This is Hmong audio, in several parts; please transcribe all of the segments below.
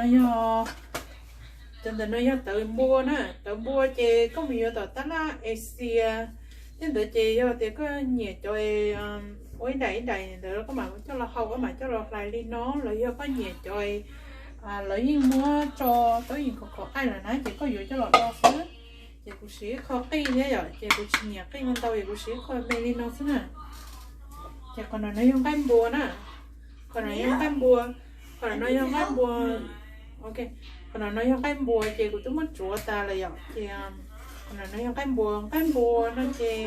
Yog, cov ntawm no yog tawv npua na, tawv npua ces koj mus yuav tom tab laj Asia tej ntawd ces yog tias koj nyiam cov ua ib daim ib daim ntawd koj mam coj los hau, koj mam coj los hlais li no, los yog koj nyiam cov lawv yeej muab tso tau yeej khov khov qaij lawm na ces koj yuav coj los do xwb. Ces kuv siv ib qho qij thiab yom, ces kuv tsis nyiam qij ntau ntau es kuv siv ib qho me li no xwb na. Ces qhov no no yog nqaij npua na, qhov no yog nqaij npua, qhov no yog nqaij npua, ok, qhov no no yog nqaij npua ces kuv twb muab tsuav tas lawm yom, ces qhov no no yog nqaij npua, nqaij npua no ces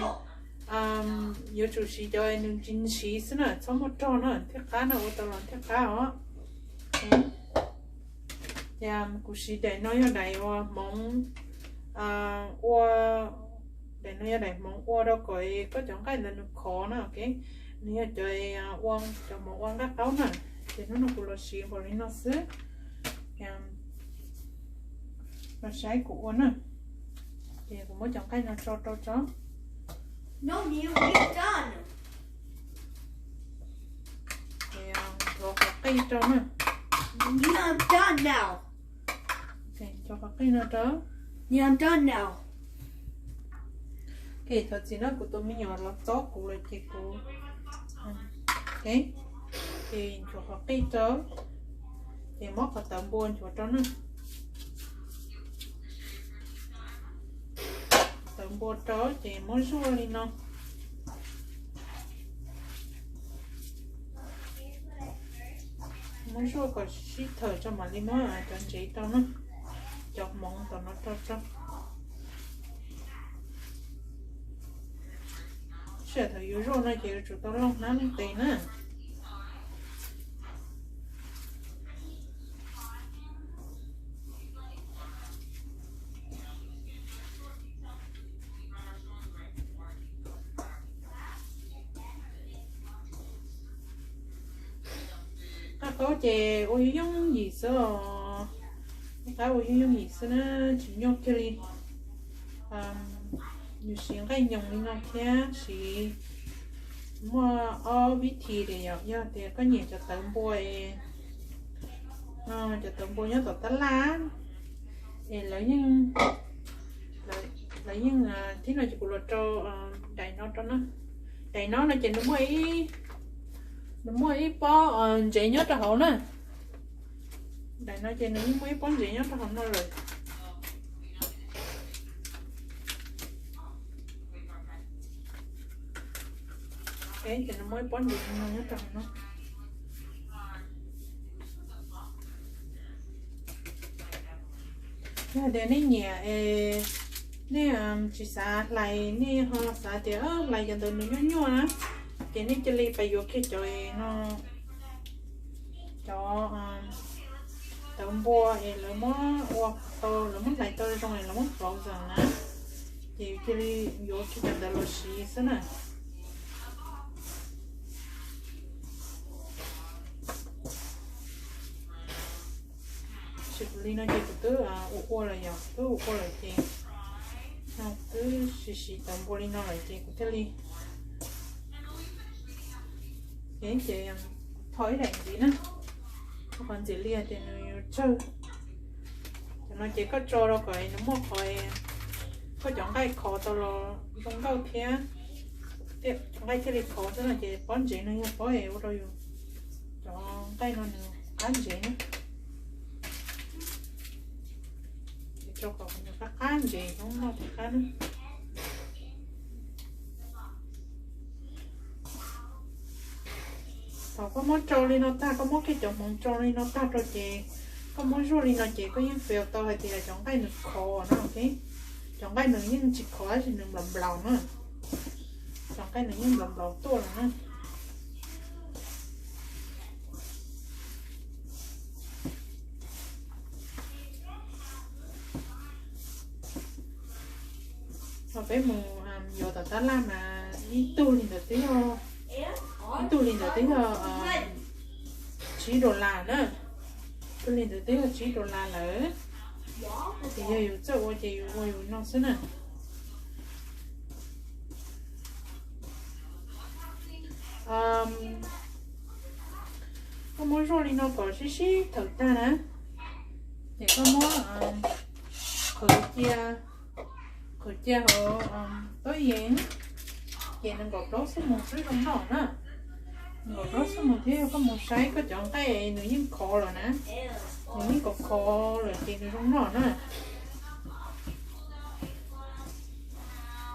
yuav tsum siv cov nws tsis siv xwb na, txhob muaj rog na thiaj qab na, ua tau los thiaj qab os. Ces kuv siv daim no yog daim uas hmoov ua, daim no yog daim hmoov ua rau kom koj cov nqaij ntawd nws khov na, ok, nws yog cov ua, cov hmoov ua nqaij qaub na, ces hnub no kuv los siv npaum li no xwb. Los saib kuv ua na, ces kuv muab cov nqaij no tso rau tso. Ces nthuav qhov qij rau na. Nthuav qhov qij no rau. Ok, thov txim na, kuv tus me nyuam los txob kuv lawm ces kuv, ok, ces nthuav qhov qij rau, ces muab qhov tawv npua nthuav rau na. Tawv npua rau ces muab zuaj li no. Muab zuaj kom sib thawm tso mam li muab cov ntsev rau na, cov hmoov tom no rau tso. Sij hawm thaum yuav zuaj no ces yuav tsum tau looj hnab looj tes na. Nqaij qaub ces ua yooj yooj yim xwb os. Nqaij qaub ua yooj yooj yim xwb na, tsis nyuaj kiag li. Yus siv nqaij nyoos li no thiab siv, muaj ob vib thi tias yog, yog tias koj nyiam cov tawv npua es, cov tawv npua nyob tom tab laj es lawv yeej, lawv yeej, thib no ces kuv los rau daim no rau na. Daim no no ces nws muaj ib, nws muaj ib pob ntsev nyob rau hauv na. Daim no ces nws yeej muaj ib pob ntsev nyob rau hauv no lawm. Ces nws muaj ib pob ntsev no nyob rau hauv no. Yog tias nej nyiam es nej tsis xav hlais, nej ho xav tias hlais cov ntawd nws nyuaj nyuaj na, ces nej cia li pais yuav kiag cov no, cov tawv npua es lawv muab ua tau, lawv muab hlais tau zoo es lawv muab frozen na, ces yus cia li yuav kiag cov ntawd los siv xwb na. Tab sis kuv li no ces kuv twb ua ua lawm yom, twb ua ua lawm ces, twb siv siv tawv npua li no lawm ces kuv thiaj li, ces, ces tho ib daim ntxiv na, tho qhov ntxiv li tias nws yuav tsawg. Cov no ces koj tso rau kom nws muaj qhov, koj cov nqaij khov tau los zoo nkauj thiab, cov nqaij thiaj li khov xwb no ces pob ntsev no yog pob es ua rau yus cov nqaij no nws qab ntsev na. Ces tso kom nws qab qab ntsev zoo noj thiaj qab na. Thaum koj muab rau li no tag, koj muab kiag cov hmoov rau li no tag rau ces koj muab zuaj li no ces koj yeej feel tau hais tias cov nqaij nws khov na, ok. Cov nqaij nws yeej tsis khov tab sis nws nplaum nplaum na. Cov nqaij nws yeej nplaum nplaum tuaj lawm na. Ho peb mus yuav tom tab laj mas ib tug li ntawd twb yog, ib tug li ntawd twb yog tsib dollar na. Ib tug li ntawd twb yog tsib dollar lawm. Ces yog yus txawj ua ces yus ua yus no xwb na. Koj muab zuaj li no kom sib sib thawm tag na. Ces koj muab qhwv cia, qhwv cia hauv tub yees, ces nees nkaum plaub xuab moos xwb zoo noj na. Nees nkaum plaub xuab moos thiab yog koj mus saib koj cov nqaij nws yeej khov lawm na, nws yeej khov khov lawm ces nws zoo noj na.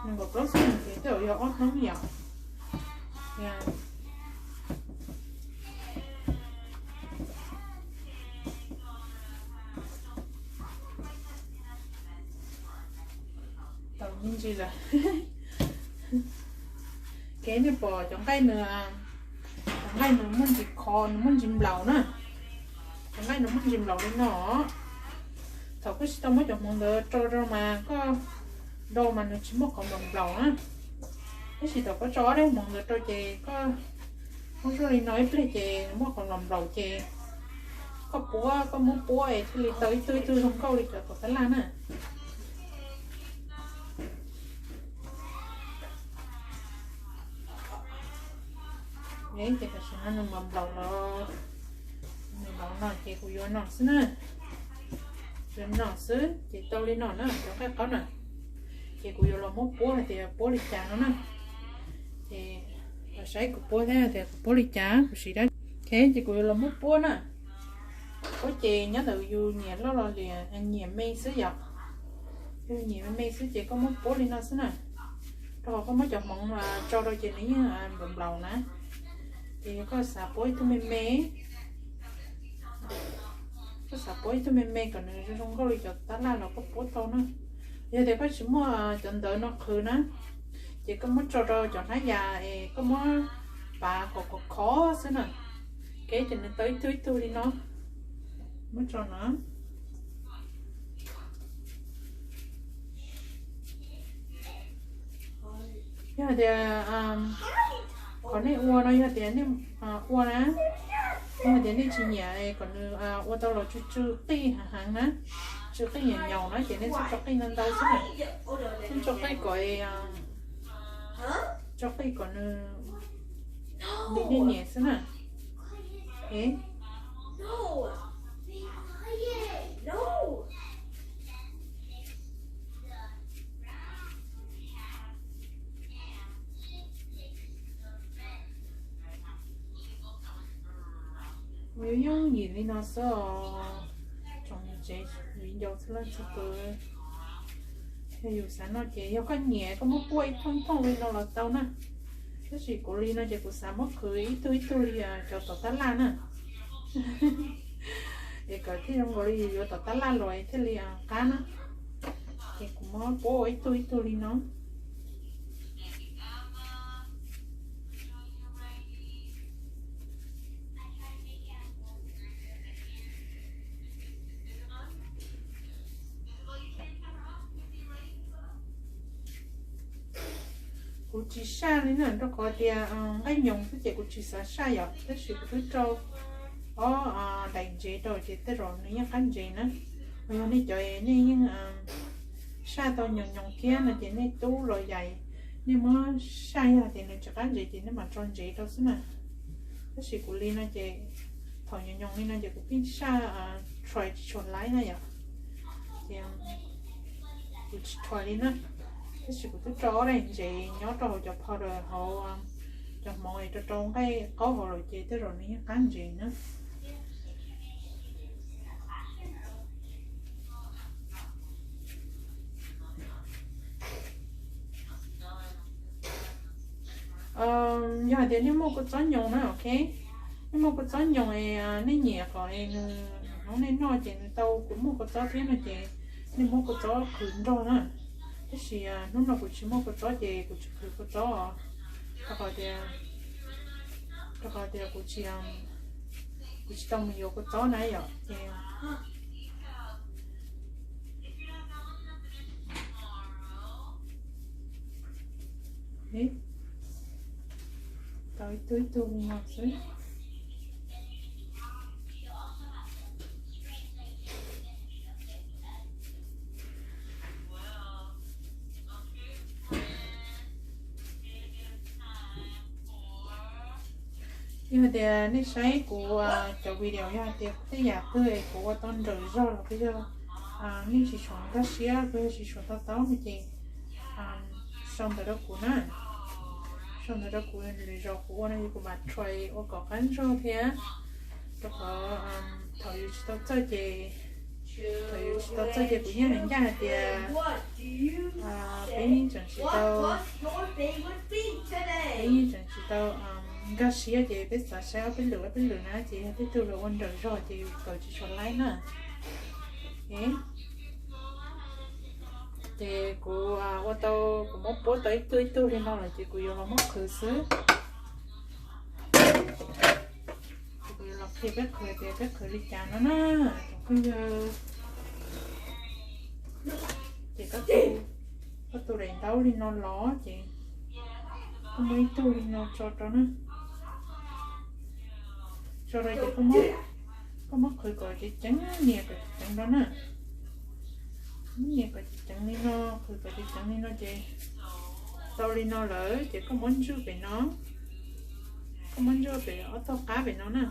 Nees nkaum plaub xuab moos ces tej zaum yog ob hnub yom. Tau me ntsis lawm. Kev nej pom cov nqaij nws, cov nqaij nws muaj ntsis khov, nws muaj ntsis nplaum na. Cov nqaij nws muaj ntsis nplaum li no. Thaum koj tsis tau muab cov hmoov ntawd rau rau mas koj do mas nws tsis muaj qhov nplaum nplaum na. Tab sis thaum koj tso ob daim hmoov ntawd rau ces koj muab zuaj li no ib pliag ces muaj qhov nplaum nplaum ces koj puab, koj muab puab es thiaj li tau ib tug ib tug zoo nkauj li cov tom tab laj na. Ces tam sim no nws nplaum nplaum los, nws nplaum no ces kuv yuav no xwb na. Yuav no xwb ces tau li no na cov nqaij qaub na. Ces kuv yuav los muab puab hais tias puab li cas no na. Ces los saib kuv puab thiab hais tias kuv puab li cas kuv siv dab. Ok, ces kuv yuav los muab puab na. Puab ces nyob ntawm yus nyiam loj los liam, nyiam me xwb yom. Yus nyiam me me xwb ces koj muab puab li no xwb na. Rau qhov koj muab cov hmoov tso rau ces nws yeej nplaum nplaum na. Ces yog koj xav puab ib tug me me, koj xav puab ib tug me me kom nws zoo zoo nkauj li cov tab laj los koj puab tau na. Yog tias koj tsis muaj cov ntawv no qhwv na, ces koj muab tso rau cov hnab yas es koj muab pav kom khov khov xwb na. Ok, ces nws tau ib tug ib tug li no. Muab tso no. Yog hais tias qhov nej ua no yog tias nej ua na, yog hais tias nej tsis nyiam kom nws ua tau los tsw tsw qij heev heev na, tsw qij nyaum nyaum na ces nej txhob tso qij ntau ntau xwb na. Nej tso qij kom, tso qij kom nws li nej nyiam xwb na. Kuv yuav yooj yim li no xwb os. Tsoom niam tsev viv ncaus txhua leej txhua tus, yog yus xav noj ces yog koj nyiam koj muab puab ib thooj ib thooj li no los tau na. Tab sis kuv li no ces kuv xav muab qhwv ib tug ib tug li cov tom tab laj na. Es kom thiaj zoo nkaus li yus yuav tom tab laj los thiaj li qab na. Ces kuv muab puab ua ib tug ib tug li no. Kuv tsis saj li na, rau qhov tias nqaij nyoos xwb ces kuv tsis xav saj yom, tab sis kuv twb rau ob daim ntsev rau ces tej zaum nws yeej qab ntsev na. Mas yog nej cov nej yeej saj tau nyoos nyoos thiab no ces nej tub los yais, nej muab saj yog tias nws tsis qab ntsev ces nej mam tso ntsev rau xwb na. Tab sis kuv li no ces thaum nyoos nyoos li no ces kuv pheej saj try tsis tshua laib na yom. Ces kuv tsis try li na. Tab sis kuv twb rau ob daim ntsev nyob rau hauv cov powder hauv cov hmoov es rau rau nqaij qaub hauv lawm ces tej zaum nws yeej qab ntsev na. Yog hais tias nej muaj kua txob nyoos na, ok, nej muaj kua txob nyoos es nej nyiam kom nws hnub nej noj ces nws tau kuv muaj kua txob thiab no ces nej muab kua txob qhwv nrog na. Tab sis hnub no kuv tsis muaj kua txob ces kuv tsis qhwv kua txob os. Rau qhov tias, rau qhov tias kuv tsis, kuv tsis tau mus yuav kua txob na yom ces tau ib tug ib tug li no xwb. Yog hais tias nej saib kuv cov video, yog hais tias tej yam twg es kuv ua tau nrawm zog los puas yog nej tsis tshua nkag siab, puas yog tsis tshua to taub no ces sau ntawv rau kuv na. Sau ntawv rau kuv, lwm zaus kuv ua no kuv mam try ua kom qab zog thiab. Rau qhov thaum yus tsis tau txawj ces, thaum yus tsis tau txawj ces kuv yeej hais ncaj hais tias peb yeej tseem tsis tau, peb yeej tseem tsis tau nkag siab ces peb xav saib ob peb lwm ob peb lwm na, ces yog tej tug los ua nrawm zog ces yus kawm tsis tshua laib na. Ces kuv ua tau, kuv muab puab tau ib tug ib tug li no lawm ces kuv yuav los muab qhwv xwb. Ces kuv yuav los qhia peb qhwv tias peb qhwv li cas no na, tsoom phooj ywg. Ces koj tu daim ntaub li no los ces koj muab ib tug li no tso rau na. Tso rau ces koj muab qhwv kom ceev ceev, nias kom ceev ceev rau na. Muab nias kom ceev ceev li no, qhwv kom ceev ceev li no ces tau li no lawm ces koj muab ntswj pem no. Koj muab ntswj pem ob tog qab pem no na.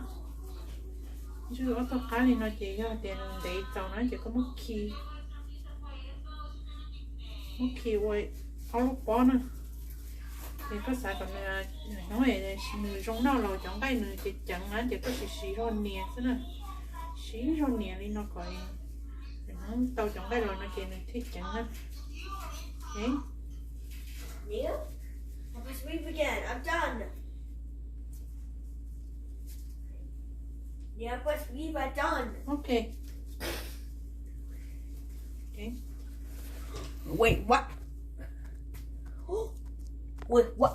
Ntswj ob tog qab li no ces yog tias nws ntev txaus na ces koj muab khi, muab khi ua ob lub pob na. Ces koj xav kom nws, hnub nws zoo noj los cov nqaij nws ceev ceev na ces koj siv siv zog nias xwb na. Siv zog nias li no kom nws hnub tau cov nqaij los no ces nws thiaj ceev na. Ok. Wait, what? Wait, what?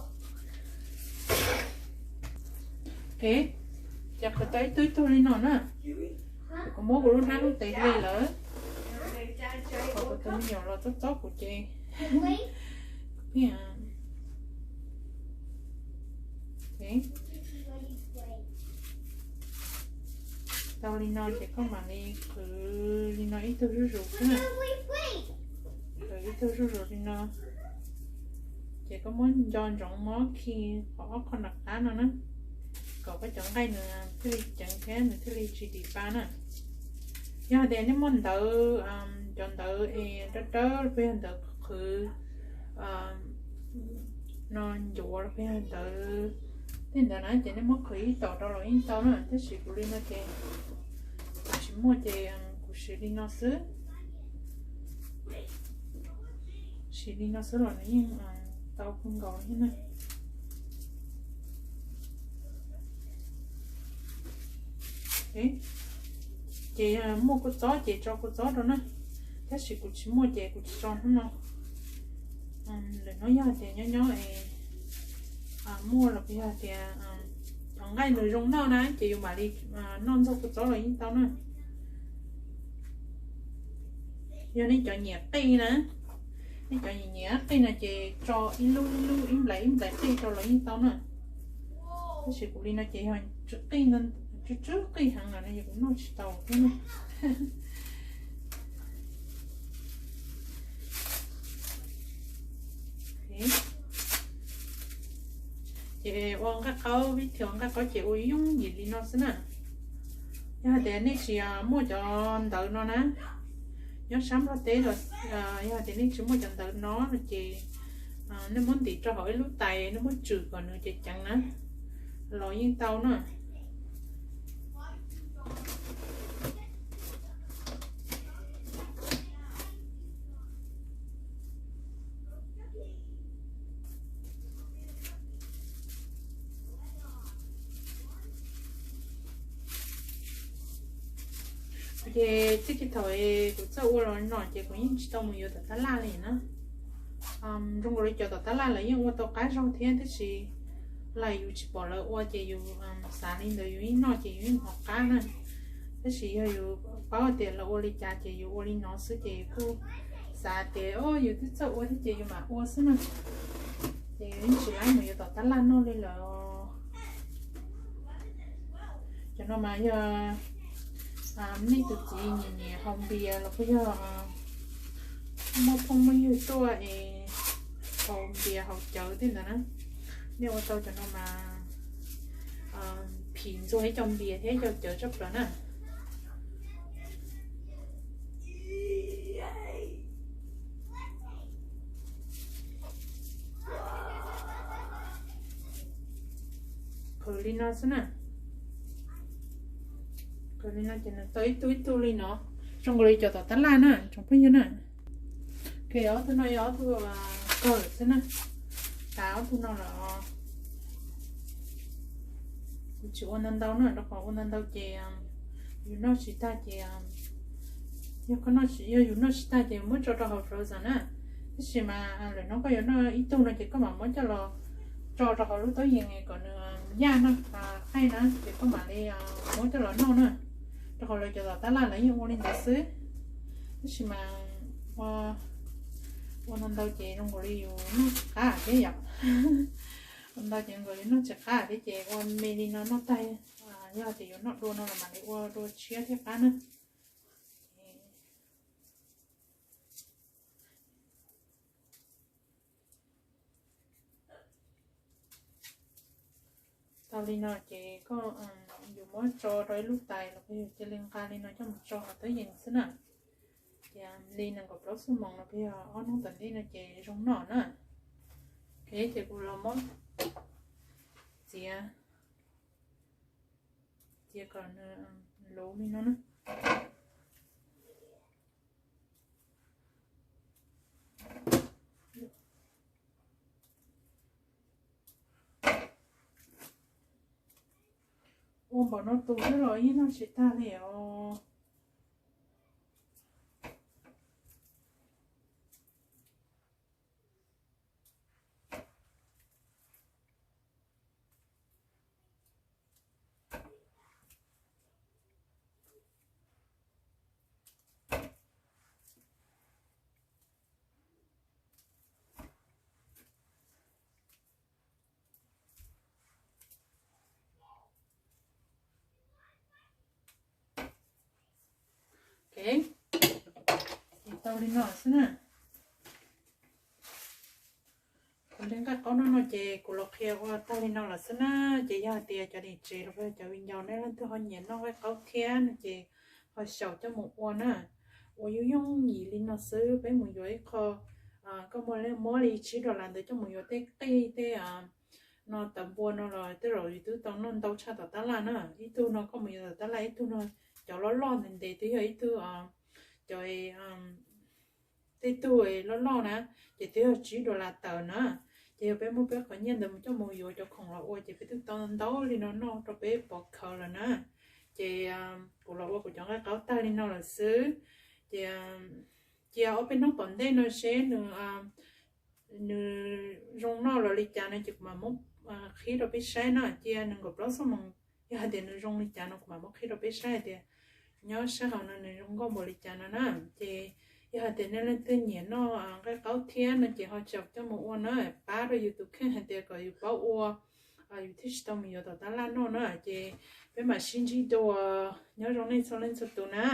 Ok, ces qhwv tau ib tug ib tug li no na. Kuv muab kuv lub hnab lub tes hle lawm. Kuv tus me nyuam los txob txob kuv ces tau li no ces koj mam li qhwv li no ib tug zuj zus xwb na. Qhwv ib tug zuj zus li no. Ces koj muab nco ntsoov muab khi qhov ob qho nram qab no na, kom koj cov nqaij nws thiaj li ceev thiab nws thiaj li tsis dim pa na. Yog hais tias nej muaj ntawv, cov ntawv es dawb dawb los puas yog ntawv qhwv no ncuav los puas yog ntawv tej ntawd na ces nej muab qhwv ib tom rau los yeej tau na, tab sis kuv li no ces kuv tsis muaj ces kuv siv li no xwb. Siv li no xwb los nws yeej tau kawg nkaus thiab na. Ces yog muaj kua txob ces tso kua txob rau na, tab sis kuv tsis muaj ces kuv tsis tso hnub no. Lwm hnub yog tias nyob nyob es muaj los puas yog tias cov nqaij nws zoo noj na ces yus mam li noj ntxuag kua txob los yeej tau na. Yog nej cov nyiam qij na, nej cov nyiam nyiam qij no ces tso ib lub ib lub ib nplais ib nplais qij rau los yeej tau na. Tab sis kuv li no ces yog tsw qij, tsw tsw qij heev lawm no ces kuv noj tsis tau thiab na. Ces ua nqaij qaub, vib thim ua nqaij qaub ces ua yooj yim li no xwb na. Yog hais tias nej tsis muaj cov ntawv no na, nyob sab Nplog teb los yog hais tias nej tsis muaj cov ntawv no no ces nej muab ntim rau hauv ib lub tais, nej muab tswm kom nws ceev ceev na los yeej tau na. Ces txij kiag thaum kuv txawj ua los no ces kuv yeej tsis tau mus yuav tom tab laj li na. Zoo nkaus li cov tom tab laj lawv yeej ua tau qab zog thiab tab sis lawv yus tsis pom lawv ua ces yus xav li ntawd yus yeej noj ces yus yeej hnov qab na. Tab sis yog yus paub tias lawv ua li cas ces yus ua li no xwb ces yus kuj xav tias o yus twb txawj ua thiab ces yus mam ua xwb na. Ces yus yeej tsis laib mus yuav tom tab laj noj li lawm. Cov no mas yog nej tus txiv nyiam nyiam haus npias los puas yog muaj phooj muaj ywg tuaj es haus npias haus cawv tej ntawd na, nej ua tau cov no mas phim ntxuag ib co npias thiab ib co cawv tshaj plaws na. Khaws li no xwb na. Khaws li no ces nws tau ib tug ib tug li no, zoo nkaus li cov tom tab laj na tsoom phooj ywg na. Ces ob tug no yog ob tug kawg xwb na. Xav ob tug no los kuv tsis ua ntau ntau na, rau qhov ua ntau ntau ces yus noj tsis tag ces, yog koj noj, yog yus noj tsis tag ces muab tso rau hauv frozen na. Tab sis mas lwm hnub koj yuav noj ib tug no ces koj mam muab coj los tso rau hauv lub tub yees kom nws yaj no, qaij na, ces koj mam li muab coj los noj na. Rau qhov lawv cov tom tab laj lawv yeej ua li ntawd xwb. Tab sis mas ua, ua ntau ntau ces zoo nkaus li yus noj tsis qab thiab yom. Ua ntau ces zoo nkaus li noj tsis qab thiab ces ua me li no noj tag, yog tias yuav noj dua no los mam li ua dua tshiab thiaj qab na. Tau li no ces koj yuav muab tso rau ib lub tais los yog cia li nqa li no coj mus tso hauv tub yees xwb na. Ces li nees nkaum plaub xuab moos los yog ob hnub tom ntej no ces zoo noj na. Ok, ces kuv los muab txiav, txiav kom nws luv li no na. Ua npaum no tus xwb los yeej noj tsis tag li os. Ok, ces tau li no xwb na. Kuv li nqaij qaub no no ces kuv los qhia ua tag li no lawm xwb na. Ces yog hais tias cov niam tsev los yog cov viv ncaus nej leej twg ho nyiam noj nqaij qaub thiab no ces ho xyaum coj mus ua na. Ua yooj yooj yim li no xwb, peb mus yuav ib qho, koj muab, muab li tsib dollar ntawd coj mus yuav tej qij tej no tawv npua no los tej zaum yus twb tau noj ntau tshaj tom tab laj na. Ib tug no koj mus yuav tom tab laj ib tug no, cov loj loj ntev ntev twb yog ib tug, cov tej tug loj loj na, ces twb yog tsib dollar tawm na. Ces yog peb muab peb qhov nyiaj ntawd mus coj mus yuav cov khoom los ua ces peb twb tau ntau li no noj rau peb pov khawv lawm na. Ces kuv los ua kuv cov nqaij qaub tag li no lawm xwb. Ces cia ob peb hnub tom ntej no seb nws, nws zoo noj los li cas no ces kuv mam muab qhib rau peb saib na. Cia nees nkaum plaub xuab moos, yog hais tias nws zoo li cas no kuv mam muab qhib rau peb saib hais tias nyob sab hauv no nws zoo nkauj npaum li cas no na. Ces yog hais tias nej leej twg nyiam noj nqaij qaub thiab no ces ho xyaum coj mus ua na, pab rau yus tus kheej hais tias kom yus paub ua, yus thiaj tsis tau mus yuav tom tab laj noj na. Ces peb mam sib ntsib dua, nyob zoo nej txhua leej txhua tus na.